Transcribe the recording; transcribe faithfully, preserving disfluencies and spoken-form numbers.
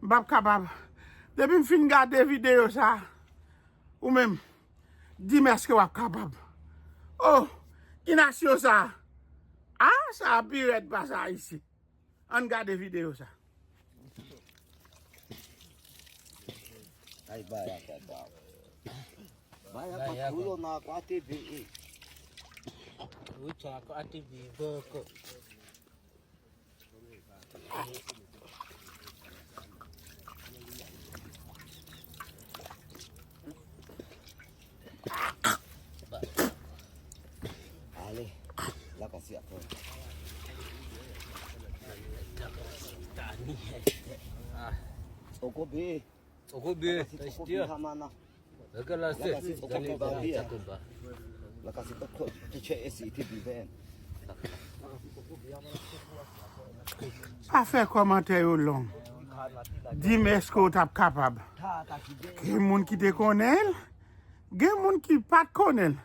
M p ap kapab. Depi m fin gade videyo sa, ou menm, di m èske w ap kapab. Oh, Inacio sa. Ah, sa pi rèd pase Ayisyen. Ann gade videyo sa. Ay, bay a kaka. Bay a kaka. Ou yo nan akwa te be e. Ou yo akwa te be boko. Ale, lakasi ap fè. Okobe. Okobe, lakasi Okobe hamana. Lakasi Okobe babi. Lakasi Okobe teacher esi ite biven. Pa fè kòmantè yo long. Di m èske w t ap kapab. Gen moun ki te konnen l, gen moun ki pa t konnen l.